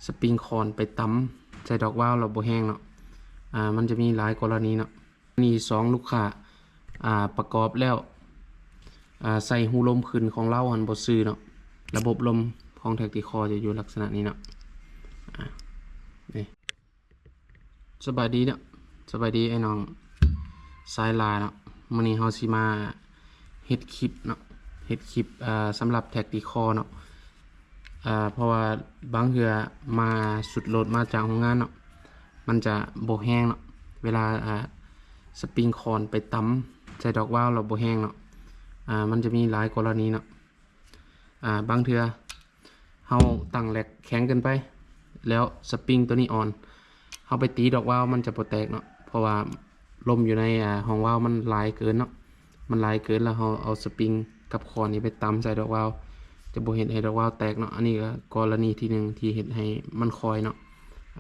ສະປຣິງຄອນໄປຕຳໃສ່ດອກວາວແລ້ວບໍ່ແຮງເນາະ. ອາ ມັນຈະມີຫຼາຍກໍລະນີເນາະ. ນີ້ສອງ ລູກຄ້າ ອາ ປະກອບແລ້ວ ອາ ໃສ່ຮູລົມຂຶ້ນຂອງລາວຫັ້ນບໍ່ຊື່ເນາະ. ລະບົບລົມຂອງແທັກຕິຄໍຈະຢູ່ລັກສະນະນີ້ເນາະ. ອາ ນີ້ ສະບາຍດີເນາະ, ສະບາຍດີໄອ້ນ້ອງສາຍລາເນາະ. ມື້ນີ້ເຮົາຊິມາເຮັດຄລິບເນາະ, ເຮັດຄລິບ ເອີ ສຳລັບແທັກຕິຄໍເນາະ. ເອີ ເພາະວ່າບາງເທື່ອມາຊຸດໂຫຼດມາຈາກໂຮງງານເນາະ, ມັນຈະບໍ່ແຮງເນາະ. ເວລາ ອາ ສະປຣິງຄອນໄປຕຳໃສ່ດອກວາວແລ້ວບໍ່ແຮງເນາະ. ອາ ມັນຈະມີຫຼາຍກໍລະນີເນາະ. ອາ ບາງເທື່ອເຮົາຕັ້ງແລັກແຂງເກີນໄປ ແລ້ວສະປຣິງໂຕນີ້ອ່ອນ, ເຮົາໄປຕີດອກວາວມັນຈະບໍ່ແຕກເນາະ, ເພາະວ່າລົມຢູ່ໃນ ອາ ຫ້ອງວາວມັນຫຼາຍເກີນເນາະ, ມັນຫຼາຍເກີນ ແລ້ວເຮົາເອົາສະປຣິງກັບຄອນນີ້ໄປຕຳໃສ່ດອກວາວ ຈະບໍ່ເຮັດໃຫ້ດອກວາວແຕກເນາະ. ອັນນີ້ກໍກໍລະນີທີໜຶ່ງທີ່ເຮັດໃຫ້ມັນຄອຍເນາະ.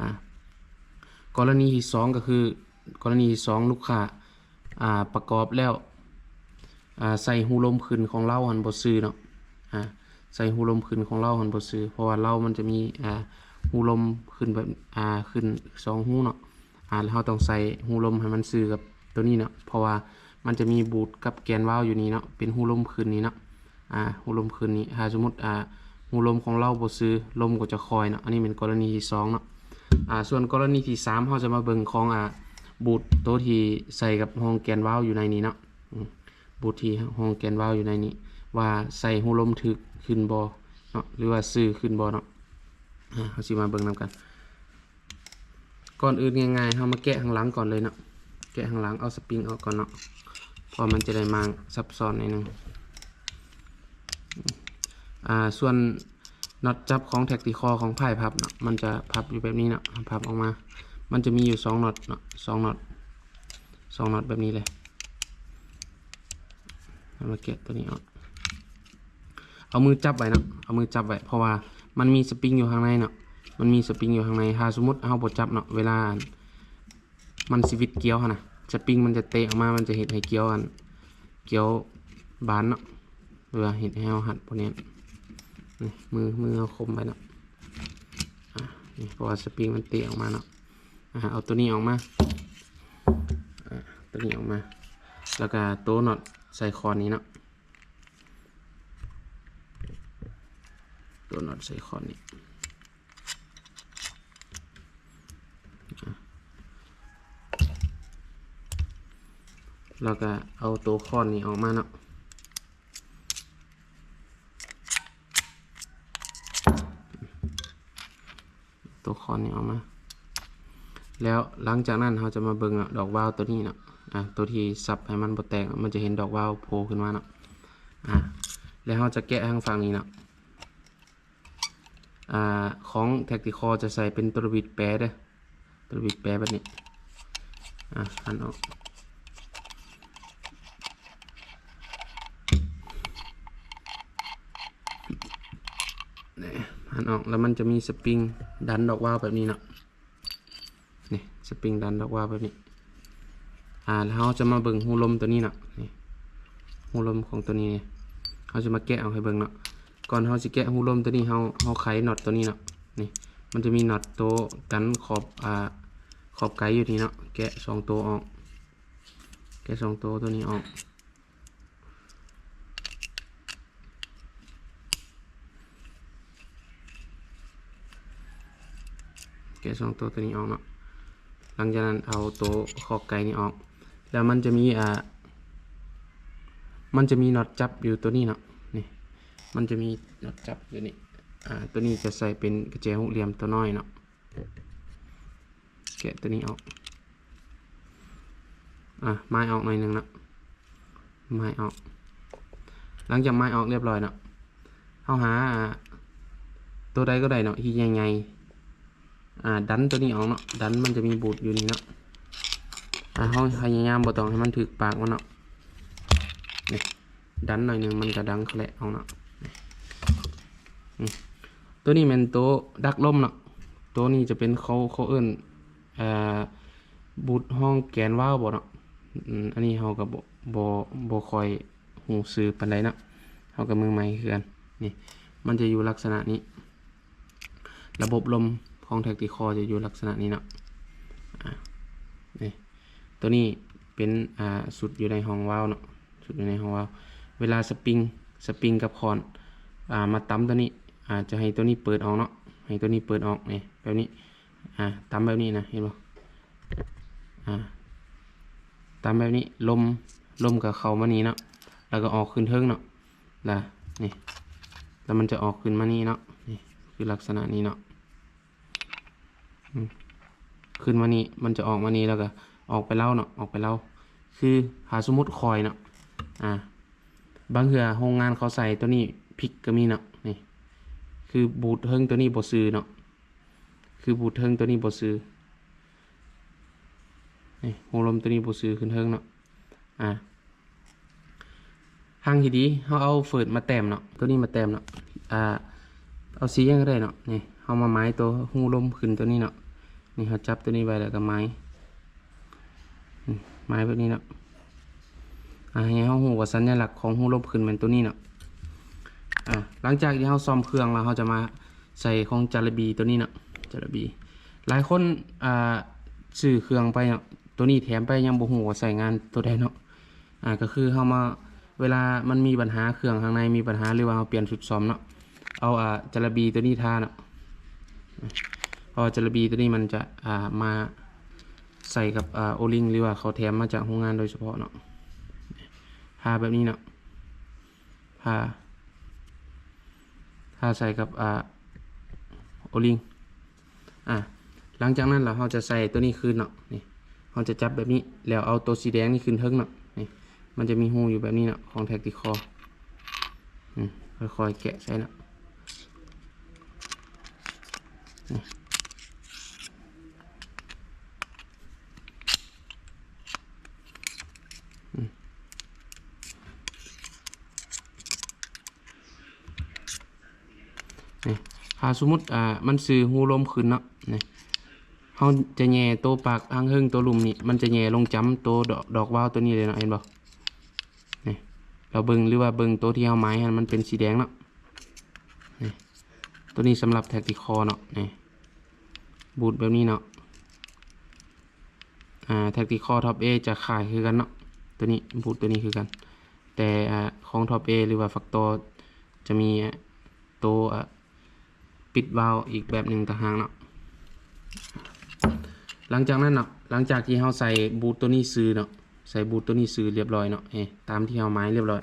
ອາ ກໍລະນີທີສອງ ກໍຄື ກໍລະນີທີສອງ ລູກຄ້າ ອາ ປະກອບແລ້ວ ອາ ໃສ່ຮູລົມຂຶ້ນຂອງລາວຫັ້ນບໍ່ຊື່ເນາະ. ອາ ໃສ່ຮູລົມຂຶ້ນຂອງລາວຫັ້ນບໍ່ຊື່ ເພາະວ່າລາວມັນຈະມີ ອາ ຮູລົມຂຶ້ນແບບ ອາ ຂຶ້ນສອງຮູເນາະ. ອາ ແລ້ວເຮົາຕ້ອງໃສ່ຮູລົມໃຫ້ມັນຊື່ກັບໂຕນີ້ເນາະ, ເພາະວ່າມັນຈະມີບູດກັບແກນວາວຢູ່ນີ້ເນາະ, ເປັນຮູລົມຂຶ້ນນີ້ເນາະ. ອາ ຮູລົມຂຶ້ນນີ້ ຖ້າສົມມຸດ ອາ ຮູລົມຂອງລາວບໍ່ຊື່ ລົມກໍຈະຄອຍເນາະ. ອັນນີ້ແມ່ນກໍລະນີທີສອງເນາະ. ອາ ສ່ວນກໍລະນີທີສາມ ເຮົາຈະມາເບິ່ງຂອງ ອາ ບູດໂຕທີ່ໃສ່ກັບຮອງແກນວາວຢູ່ໃນນີ້ເນາະ. ອາ ບູດທີ່ຮອງແກນວາວຢູ່ໃນນີ້ ວ່າໃສ່ຮູລົມຖືກຂຶ້ນບໍ່ເນາະ ຫຼືວ່າຊື່ຂຶ້ນບໍ່ເນາະ. ອາ ເຮົາຊິມາເບິ່ງນຳກັນ. ກ່ອນອື່ນງ່າຍໆ ເຮົາມາແກະທາງຫຼັງກ່ອນເລີຍເນາະ, ແກະທາງຫຼັງ ເອົາສະປຣິງອອກກ່ອນເນາະ, ເພາະມັນຈະໄດ້ມ້າງຊັບຊ້ອນໜ້ອຍໜຶ່ງ. ອາ ສ່ວນນັອດຈັບຂອງແທັກຕິຄໍຂອງພາຍພັບເນາະ ມັນຈະພັບຢູ່ແບບນີ້ເນາະ, ພັບອອກມາ ມັນຈະມີຢູ່ສອງນັອດເນາະ, ສອງນັອດ ສອງນັອດແບບນີ້ເລີຍ. ເຮົາມາແກະໂຕນີ້ອອກ. ເອົາມືຈັບໄວ້ເນາະ, ເອົາມືຈັບໄວ້ ເພາະວ່າມັນມີສະປຣິງຢູ່ຂ້າງໃນເນາະ, ມັນມີສະປຣິງຢູ່ຂ້າງໃນ. ຖ້າສົມມຸດເຮົາບໍ່ຈັບເນາະ ເວລາມັນຊິຫວິດກຽວຫັ້ນນະ ສະປຣິງມັນຈະເຕະອອກມາ ມັນຈະເຮັດໃຫ້ກຽວ ອັນ ກຽວບານເນາະ ຫຼືວ່າເຮັດໃຫ້ເຮົາຮັດບໍ່ແໜ້ນ. ນີ້ ມື ມືເຮົາຄົມໄວ້ເນາະ. ອາ ນີ້ ເພາະວ່າສະປຣິງມັນເຕະອອກມາເນາະ. ອາ ເອົາໂຕນີ້ອອກມາ ອາ ໂຕນີ້ອອກມາ ແລ້ວກະໂຕນັອດໃສ່ຄອນນີ້ເນາະ. ໂຕນັອດໃສ່ຄອນນີ້ ແລ້ວກະເອົາໂຕຄອນນີ້ອອກມາເນາະ. ໂຕຄອນນີ້ອອກມາ ແລ້ວຫຼັງຈາກນັ້ນເຮົາຈະມາເບິ່ງເນາະ ດອກວາວໂຕນີ້ເນາະ. ອາ ໂຕທີ່ສັບໃຫ້ມັນບໍ່ແຕກເນາະ ມັນຈະເຫັນດອກວາວໂຜ່ຂຶ້ນມາເນາະ. ອາ ແລ້ວເຮົາຈະແກະທາງຝັ່ງນີ້ເນາະ. ອາ ຂອງແທັກຕິຄໍຈະໃສ່ເປັນໂຕລະບິດແປເດີ້. ໂຕລະບິດແປແບບນີ້ ອາ ຫັນອອກ ນີ້ ຫັນອອກ ແລ້ວມັນຈະມີສະປຣິງດັນດອກວາວແບບນີ້ເນາະ. ນີ້ ສະປຣິງດັນດອກວາວແບບນີ້. ອາ ແລ້ວເຮົາຈະມາເບິ່ງຮູລົມໂຕນີ້ເນາະ. ນີ້ ຮູລົມຂອງໂຕນີ້ ເຮົາຈະມາແກະອອກໃຫ້ເບິ່ງເນາະ. ກ່ອນເຮົາຊິແກະຮູລົມໂຕນີ້ ເຮົາ ເຮົາໄຂນັອດໂຕນີ້ເນາະ. ນີ້ ມັນຈະມີນັອດໂຕກັນຂອບ ອາ ຂອບໄກຢູ່ນີ້ເນາະ. ແກະສອງໂຕອອກ ແກະສອງໂຕໂຕນີ້ອອກ. ແກະສອງໂຕໂຕນີ້ອອກເນາະ. ຫຼັງຈາກນັ້ນເອົາໂຕຂອບໄກນີ້ອອກ ແລ້ວມັນຈະມີ ອາ ມັນຈະມີນັອດຈັບຢູ່ໂຕນີ້ເນາະ. ນີ້ ມັນຈະມີນັອດຈັບຢູ່ນີ້. ອາ ໂຕນີ້ຈະໃສ່ເປັນກະແຈຫົກຫຼ່ຽມໂຕນ້ອຍເນາະ. ແກະໂຕນີ້ອອກ ອາ ໝາຍອອກໜ້ອຍໜຶ່ງເນາະ ໝາຍອອກ. ຫຼັງຈາກໝາຍອອກຮຽບຮ້ອຍເນາະ ເຮົາຫາ ອາ ໂຕໃດກໍໄດ້ເນາະ ທີ່ໃຫຍ່ໆ. ອາ ດັນໂຕນີ້ອອກເນາະ ດັນ ມັນຈະມີບູດຢູ່ນີ້ເນາະ. ອາ ເຮົາພະຍາຍາມບໍ່ຕ້ອງໃຫ້ມັນຖືກປາກມັນເນາະ. ນີ້ ດັນໜ້ອຍໜຶ່ງ ມັນກະດັງແຄະອອກເນາະ. ອືມ ໂຕນີ້ແມ່ນໂຕດັກລົມເນາະ. ໂຕນີ້ຈະເປັນ ເຂົາ ເຂົາເອີ້ນ ເອີ ບູດຮອງແກນວາວບໍເນາະ. ອືມ ອັນນີ້ເຮົາກະບໍ່ ບໍ່ ບໍ່ຄ່ອຍຮູ້ຊື່ປານໃດເນາະ, ເຮົາກະມືໃໝ່ຄືກັນ. ນີ້ ມັນຈະຢູ່ລັກສະນະນີ້. ລະບົບລົມ ຂອງແທັກຕິຄໍຈະຢູ່ລັກສະນະນີ້ເນາະ. ອາ ນີ້ ໂຕນີ້ເປັນ ອາ ຊຸດຢູ່ໃນຮ່ອງວາວເນາະ, ຊຸດຢູ່ໃນຮ່ອງວາວ. ເວລາສະປຣິງ ສະປຣິງກັບຄ້ອນ ອາ ມາຕຳໂຕນີ້ ອາ ຈະໃຫ້ໂຕນີ້ເປີດອອກເນາະ, ໃຫ້ໂຕນີ້ເປີດອອກ ນີ້ ແບບນີ້ ອາ ຕຳແບບນີ້ນະ ເຫັນບໍ່? ອາ ຕຳແບບນີ້ ລົມ ລົມກໍເຂົ້າມານີ້ເນາະ ແລ້ວກໍອອກຂຶ້ນເທິງເນາະ ລະນີ້ ລະມັນຈະອອກຂຶ້ນມານີ້ເນາະ, ນີ້ ຄືລັກສະນະນີ້ເນາະ. ອືມ ຂຶ້ນມານີ້ ມັນຈະອອກມານີ້ ແລ້ວກໍອອກໄປເລົາເນາະ, ອອກໄປເລົາ. ຄືຖ້າສົມມຸດຂ້ອຍເນາະ ອາ ບາງເທື່ອໂຮງງານເຂົາໃສ່ໂຕນີ້ຜິດກໍມີເນາະ, ນີ້ ຄືບູດເທິງໂຕນີ້ບໍ່ຊື່ເນາະ, ຄືບູດເທິງໂຕນີ້ບໍ່ຊື່ ນີ້ ຮູລົມໂຕນີ້ບໍ່ຊື່ຂຶ້ນເທິງເນາະ. ອາ ທາງທີ່ດີ ເຮົາເອົາເຟີດມາແຕ້ມເນາະ, ໂຕນີ້ມາແຕ້ມເນາະ. ອາ ເອົາສີຫຍັງກໍໄດ້ເນາະ, ນີ້ ເຮົາມາໝາຍໂຕຮູລົມຂຶ້ນໂຕນີ້ເນາະ, ນີ້ ເຮົາຈັບໂຕນີ້ໄວ້ ແລ້ວກໍໝາຍ ອືມ ໝາຍແບບນີ້ເນາະ. ອາ ໃຫ້ເຮົາຮູ້ວ່າສັນຍະລັກຂອງຮູລົມຂຶ້ນແມ່ນໂຕນີ້ເນາະ. ອາ ຫຼັງຈາກທີ່ເຮົາສ້ອມເຄື່ອງແລ້ວ ເຮົາຈະມາໃສ່ຂອງຈາລະບີໂຕນີ້ເນາະ, ຈາລະບີ. ຫຼາຍຄົນ ອາ ຊື້ເຄື່ອງໄປເນາະ ໂຕນີ້ແຖມໄປ ຍັງບໍ່ຮູ້ວ່າໃຊ້ງານໂຕໃດເນາະ. ອາ ກໍຄືເຮົາມາ ເວລາມັນມີບັນຫາ ເຄື່ອງຂ້າງໃນມີບັນຫາ ຫຼືວ່າເຮົາປ່ຽນຊຸດສ້ອມເນາະ, ເອົາ ອາ ຈາລະບີໂຕນີ້ທາເນາະ, ເພາະວ່າຈາລະບີໂຕນີ້ມັນຈະ ອາ ມາໃສ່ກັບ ອາ ໂອລິງ ຫຼືວ່າເຂົາແຖມມາຈາກໂຮງງານໂດຍສະເພາະເນາະ. ທາແບບນີ້ເນາະ ທາ ທາໃສ່ກັບ ອາ ໂອລິງ. ອາ ຫຼັງຈາກນັ້ນລະ ເຮົາຈະໃສ່ໂຕນີ້ຄືນເນາະ, ນີ້ ເຮົາຈະຈັບແບບນີ້ ແລ້ວເອົາໂຕສີແດງນີ້ຂຶ້ນເທິງເນາະ, ນີ້ ມັນຈະມີຮູຢູ່ແບບນີ້ເນາະ ຂອງແທັກຕິຄໍ. ອືມ ຄ່ອຍໆແກະໃສ່ເນາະ, ນີ້ ອືມ. ນີ້ ຖ້າສົມມຸດ ອາ ມັນຊື່ຮູລົມຂຶ້ນເນາະ, ນີ້ ເຮົາຈະແຫຍ່ໂຕປາກທາງເທິງ ໂຕລຸ່ມນີ້ ມັນຈະແຫຍ່ລົງຈ້ຳໂຕດອກ ດອກວາວໂຕນີ້ເລີຍເນາະ, ເຫັນບໍ່? ນີ້ ເຮົາເບິ່ງ ຫຼືວ່າເບິ່ງໂຕທີ່ເຮົາໝາຍຫັ້ນ ມັນເປັນສີແດງເນາະ, ນີ້ ໂຕນີ້ສຳລັບແທັກຕິຄໍເນາະ, ນີ້ ບູດແບບນີ້ເນາະ. ອາ ແທັກຕິຄໍທັອບເອຈະຄ້າຍຄືກັນເນາະ, ໂຕນີ້ ບູດໂຕນີ້ຄືກັນ, ແຕ່ ອາ ຂອງທັອບເອ ຫຼືວ່າຟາກໂຕຈະມີ ອາ ໂຕ ອາ ປິດວາວອີກແບບໜຶ່ງຕ່າງຫາກເນາະ. ຫຼັງຈາກນັ້ນເນາະ ຫຼັງຈາກທີ່ເຮົາໃສ່ບູດໂຕນີ້ຊື່ເນາະ, ໃສ່ບູດໂຕນີ້ຊື່ລຽບລ້ອຍເນາະ, ເອີ ຕາມທີ່ເຮົາໝາຍລຽບລ້ອຍ,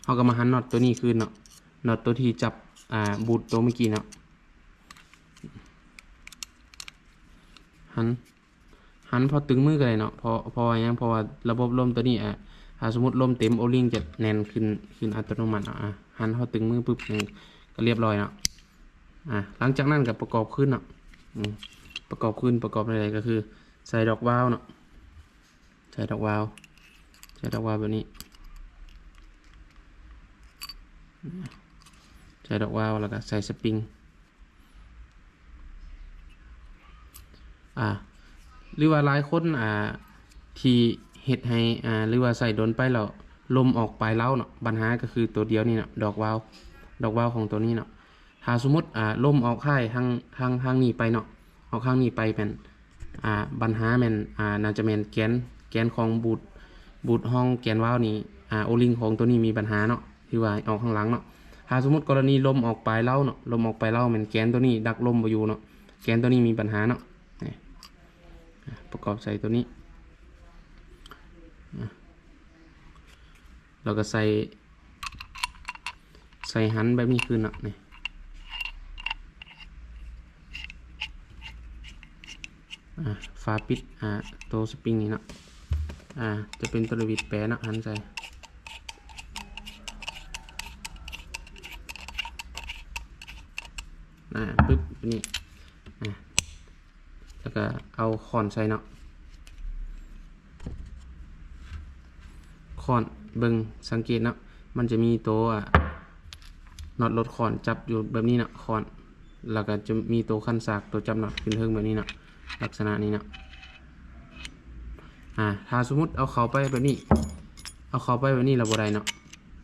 ເຮົາກໍມາຫັນນັອດໂຕນີ້ຄືນເນາະ, ນັອດໂຕທີ່ຈັບ ອາ ບູດໂຕເມື່ອກີ້ເນາະ. ຫັນ ຫັນພໍຕຶງມືກໍໄດ້ເນາະ, ເພາະ ເພາະວ່າຫຍັງ? ເພາະວ່າລະບົບລົມໂຕນີ້ ອາ ຖ້າສົມມຸດລົມເຕັມ ໂອລິງຈະແໜ້ນຂຶ້ນ ຂຶ້ນອັດຕະໂນມັດເນາະ. ອາ ຫັນພໍຕຶງມືປຶບ ອາ ກໍລຽບລ້ອຍເນາະ. ອາ ຫຼັງຈາກນັ້ນກໍປະກອບຄືນເນາະ, ອືມ ປະກອບຄືນ ປະກອບແນວໃດ? ກໍຄືໃສ່ດອກວາວເນາະ, ໃສ່ດອກວາວ ໃສ່ດອກວາວແບບນີ້, ໃສ່ດອກວາວ ແລ້ວກໍໃສ່ສະປຣິງ. ອາ ຫຼືວ່າຫຼາຍຄົນ ອາ ທີ່ເຮັດໃຫ້ ອາ ຫຼືວ່າໃຊ້ດົນໄປແລ້ວລົມອອກປາຍເລົາເນາະ, ບັນຫາກໍຄືໂຕດຽວນີ້ເນາະ, ດອກວາວ ດອກວາວຂອງໂຕນີ້ເນາະ. ຖ້າສົມມຸດ ອາ ລົມອອກທ້າຍທາງ ທາງ ທາງນີ້ໄປເນາະ, ອອກທາງນີ້ໄປແມ່ນ ອາ ບັນຫາແມ່ນ ອາ ໜ້າຈະແມ່ນແກນ ແກນຂອງບູດ ບູດຮອງແກນວາວນີ້ ອາ ໂອລິງຂອງໂຕນີ້ມີບັນຫາເນາະ, ຄືວ່າອອກທາງຫຼັງເນາະ. ຖ້າສົມມຸດກໍລະນີລົມອອກປາຍເລົາເນາະ, ລົມອອກປາຍເລົາແມ່ນແກນໂຕນີ້ດັກລົມບໍ່ຢູ່ເນາະ, ແກນໂຕນີ້ມີບັນຫາເນາະ. ນີ້ ອາ ປະກອບໃສ່ໂຕນີ້ ອາ ແລ້ວກໍໃສ່ ໃສ່ຫັນແບບນີ້ຄືນເນາະ. ນີ້ ອາ ຝາປິດ ອາ ໂຕສະປຣິງນີ້ເນາະ, ອາ ຈະເປັນໂຕດາວິດແປເນາະ, ຫັນໃສ່ ອາ ປຶບ ນີ້ ອາ ແລ້ວກໍເອົາຄ້ອນໃສ່ເນາະ, ຄ້ອນເບິ່ງ ສັງເກດເນາະ, ມັນຈະມີໂຕ ອາ ນັອດລົດຄ້ອນຈັບຢູ່ແບບນີ້ເນາະ, ຄ້ອນ ແລ້ວກໍຈະມີໂຕຄັນສາກ ໂຕຈັບນັອດຂຶ້ນເທິງແບບນີ້ເນາະ, ລັກສະນະນີ້ເນາະ. ອາ ຖ້າສົມມຸດເອົາເຂົ້າໄປແບບນີ້ ເອົາເຂົ້າໄປແບບນີ້ລະບໍ່ໄດ້ເນາະ,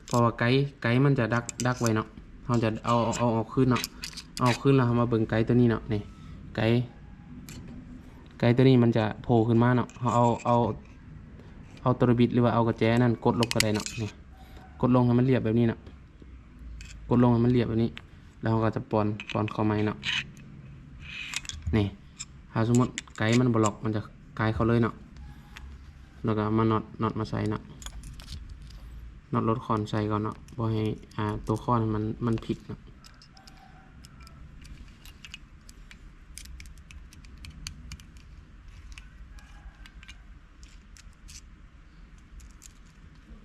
ເພາະວ່າໄກ ໄກມັນຈະດັກ ດັກໄວ້ເນາະ. ເຮົາຈະເອົາ ເອົາ ເອົາອອກຄືນເນາະ, ເອົາອອກຄືນແລ້ວເຮົາມາເບິ່ງໄກໂຕນີ້ເນາະ. ນີ້ ໄກ ກໂຕນີ້ມັນຈະໂຜ່ຂຶ້ນມາເນາະ. ເຮົາເອົາ ເອົາ ເອົາຕົວບິດ ຫຼືວ່າເອົາກະແຈນັ້ນກົດລົງກໍໄດ້ເນາະ. ນີ້ ກົດລົງໃຫ້ມັນລຽບແບບນີ້ເນາະ, ກົດລົງໃຫ້ມັນລຽບແບບນີ້ ແລ້ວເຮົາກໍຈະປ່ອນ ປ່ອນເຂົ້າໃໝ່ເນາະ. ນີ້ ຖ້າສົມມຸດໄກມັນບໍ່ລັອກ ມັນຈະຄາຍເຂົ້າເລີຍເນາະ. ແລ້ວກໍເອົາມານັອດ ນັອດມາໃສ່ເນາະ, ນັອດລົດຄ້ອນໃສ່ກ່ອນເນາະ, ບໍ່ໃຫ້ ອ່າ ຕົວຄ້ອນມັນ ມັນຜິດເນາະ.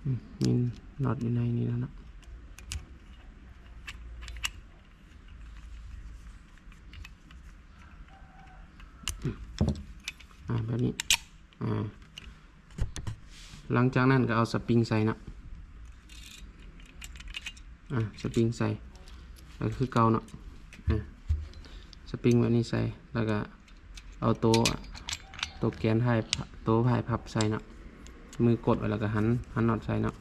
ອືມ ມີນັອດຢູ່ໃນນີ້ແລ້ວເນາະ. ອືມ ອ່າ ແບບນີ້ ອ່າ ຫຼັງຈາກນັ້ນກໍເອົາສະປຣິງໃສ່ເນາະ, ອ່າ ສະປຣິງໃສ່ ກໍຄືເກົ່າເນາະ, ອ່າ ສະປຣິງແບບນີ້ໃສ່ ແລ້ວກໍ ເອົາໂຕ ໂຕແກນທ້າຍ ໂຕທ້າຍພັບໃສ່ເນາະ, ມືກົດໄວ້ແລ້ວກໍຫັນ ຫັນນັອດໃສ່ເນາະ.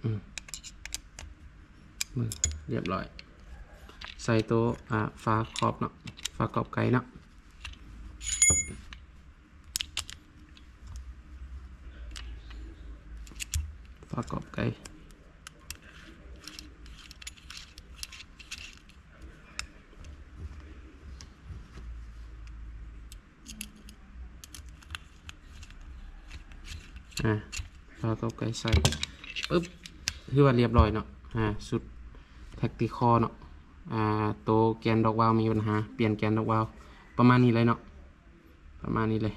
ອືມ ເບິ່ງ ລຽບຮ້ອຍ. ໃສ່ໂຕ ອ່າ ຝາຂອບເນາະ, ຝາຂອບໄກ່ເນາະ, ຝາຂອບໄກ່. ອ່າ ຝາຂອບໄກ່ໃສ່ ປຶບ ຖືວ່າລຽບຮ້ອຍເນາະ. ອ່າ ຊຸດແທັກຕິຄໍເນາະ, ອ່າ ໂຕແກນດອກວາວມີບັນຫາ ປ່ຽນແກນດອກວາວ ປະມານນີ້ເລີຍເນາະ, ປະມານນີ້ເລີຍ.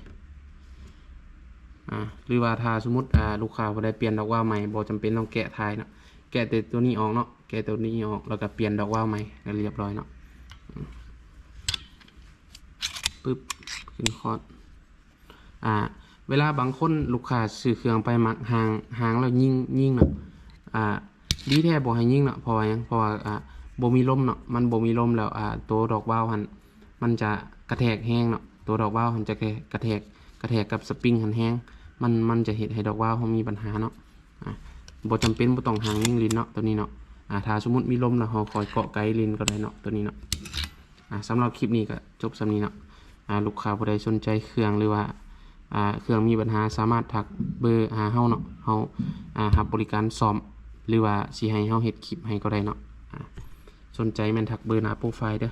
ອ່າ ຫຼືວ່າຖ້າສົມມຸດ ອ່າ ລູກຄ້າຜູ້ໃດປ່ຽນດອກວາວໃໝ່ ບໍ່ຈຳເປັນຕ້ອງແກະທ້າຍເນາະ, ແກະແຕ່ຕົວນີ້ອອກເນາະ, ແກະຕົວນີ້ອອກ ແລ້ວກໍປ່ຽນດອກວາວໃໝ່ ກໍລຽບຮ້ອຍເນາະ. ອືມ ປຶບ ຂຶ້ນຄອດ. ອ່າ ເວລາບາງຄົນລູກຄ້າຊື້ເຄື່ອງໄປມັກຫາງ ຫາງແລ້ວຍິງ ຍິງເນາະ, ອ່າ ດີແທ້ບໍ່ໃຫ້ຍິງເນາະ. ເພາະວ່າຫຍັງ? ເພາະວ່າ ອ່າ ບໍ່ມີລົມເນາະ, ມັນບໍ່ມີລົມແລ້ວ ອ່າ ໂຕດອກວາວຫັ້ນມັນຈະກະແທກແຮງເນາະ, ໂຕດອກວາວຫັ້ນຈະກະແທກ ກະແທກກັບສະປຣິງຫັ້ນແຮງ, ມັນ ມັນຈະເຮັດໃຫ້ດອກວາວເຮົາມີບັນຫາເນາະ. ອ່າ ບໍ່ຈຳເປັນ ບໍ່ຕ້ອງຫາງຍິງລິນເນາະ ໂຕນີ້ເນາະ. ອ່າ ຖ້າສົມມຸດມີລົມແລ້ວ ເຮົາຄ່ອຍເກາະໄກລິນກໍໄດ້ເນາະ ໂຕນີ້ເນາະ. ອ່າ ສຳລັບຄລິບນີ້ກໍຈົບສ່ຳນີ້ເນາະ. ອ່າ ລູກຄ້າຜູ້ໃດສົນໃຈເຄື່ອງ ຫຼືວ່າ ອ່າ ເຄື່ອງມີບັນຫາ ສາມາດທັກເບີຫາເຮົາເນາະ, ເຮົາ ອ່າ ຮັບບໍລິການສ້ອມ ຫຼືວ່າຊິໃຫ້ເຮົາເຮັດຄລິບໃຫ້ກໍໄດ້ເນາະ. ອ່າ ສົນໃຈແມ່ນທັກເບີໜ້າໂປຣໄຟເດີ້.